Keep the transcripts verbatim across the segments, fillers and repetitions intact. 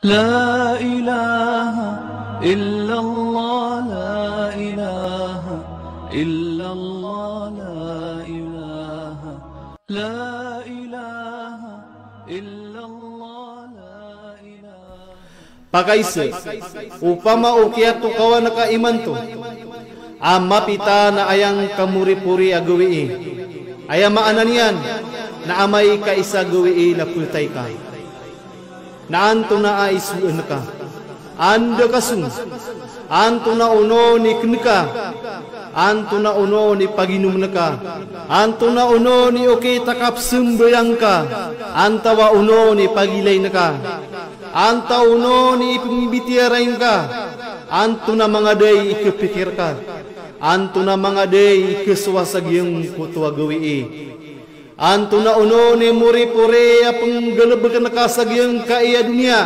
لا إله إلا الله، لا إله إلا الله، لا إله. لا إله إلا الله، لا إله. Pakaiza, opama o kiyatokawan ka imanto a mapita na aya ngka moripori a gawii, aya maana niyan na amay ka isa gawii na phatay ka. Na antonaa i soon ka? Anda ka song? Antonaa onon i kn ka? Antonaa onon i paginomn ka? Antonaa onon i okit a kapsambayang ka? Antaa onon i pagilayn ka? Antaa onon i pmbitiyarai ngka? Antonaa manga da i kapikir ka? Antonaa manga da i kasowa sa giyangkoto a gawii? Antonaa onon i moripori a pnggalbkn ka sa giyangkai a doniya?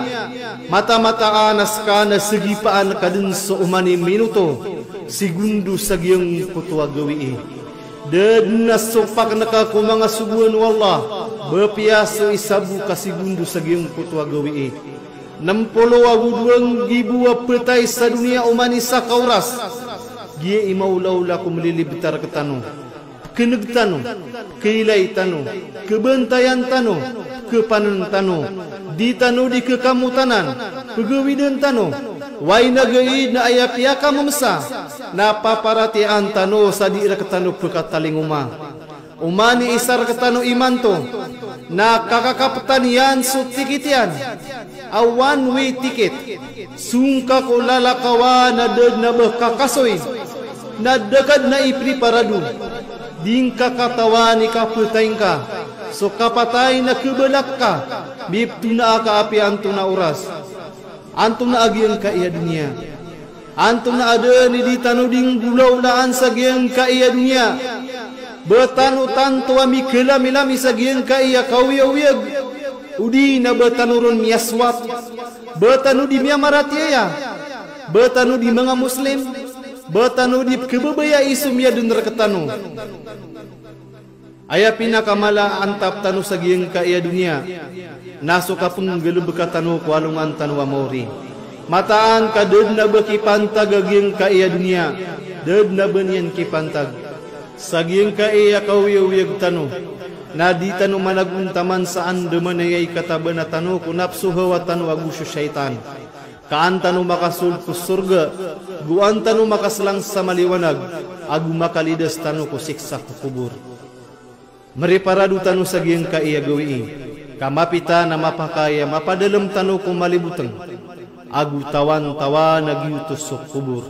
Mataan-mataan a ska na sagipaan ka dn so oman i minuto, segundo sa giyangkoto a gawii. Da dn a sopakn ka ko manga sogoan o Allah, ba piya so isa bo ka segundo sa giyangkoto a gawii. Nm polo ago dowa nggibo a phatay sa doniya oman i saka oras. Giya i maolaola ko mlilibtar rktano. Pkneg tano, kailay tano, kabantayan tano, kapanan tano, di tano di kakamotanan, pgawidan tano, way na gaid na aya piyakammsa na paparatiyayaan tano sa di rktano pkatalingoma. Oman i isa rktano imanto na kakakaptan iyan so tikit iyan a one way ticket. Song ka ko lalakawan a da dn a ba kakasoy, na da ka dn a ipriparado. Di ngka katawan i kapatay ngka. So kapatay na khabalak ka, miptonaa ka apiya antonaa oras. Antonaa a giyangkai a doniya. Antonaa a dn i di tano di nggolaolaan sa giyangkai a doniya. Ba tano tanto a mikalamilami sa giyangkai a kawiyawiyag. O di na ba tano ron miyaswat. Ba tano di miyamaratiyaya. Ba tano di manga Muslim. Ba tano di pkhababayai so miyadn rktano. Aya pinakamala a antap tano sa giyangkai a doniya na so kapnggalbka tano ko alongan tano a maori. Mataan ka da dn a ba kipantag a giyangkai a doniya, da dn a ba niyan kipantag. Sa giyangkai a kawiyawiyag tano, na di tano managontaman sa andamanaya i katabana tano ko napso hawa tano ago so shaytan. Ka an tano makasold ko sorga, go an tano makaslang sa maliwanag, ago makalidas tano ko siksa ko kobor. Mriparado tano sa giyangkai a gawii, ka mapita na mapakay a mapadalm tano ko malibotng, ago tawantawan a giyoto so kobor.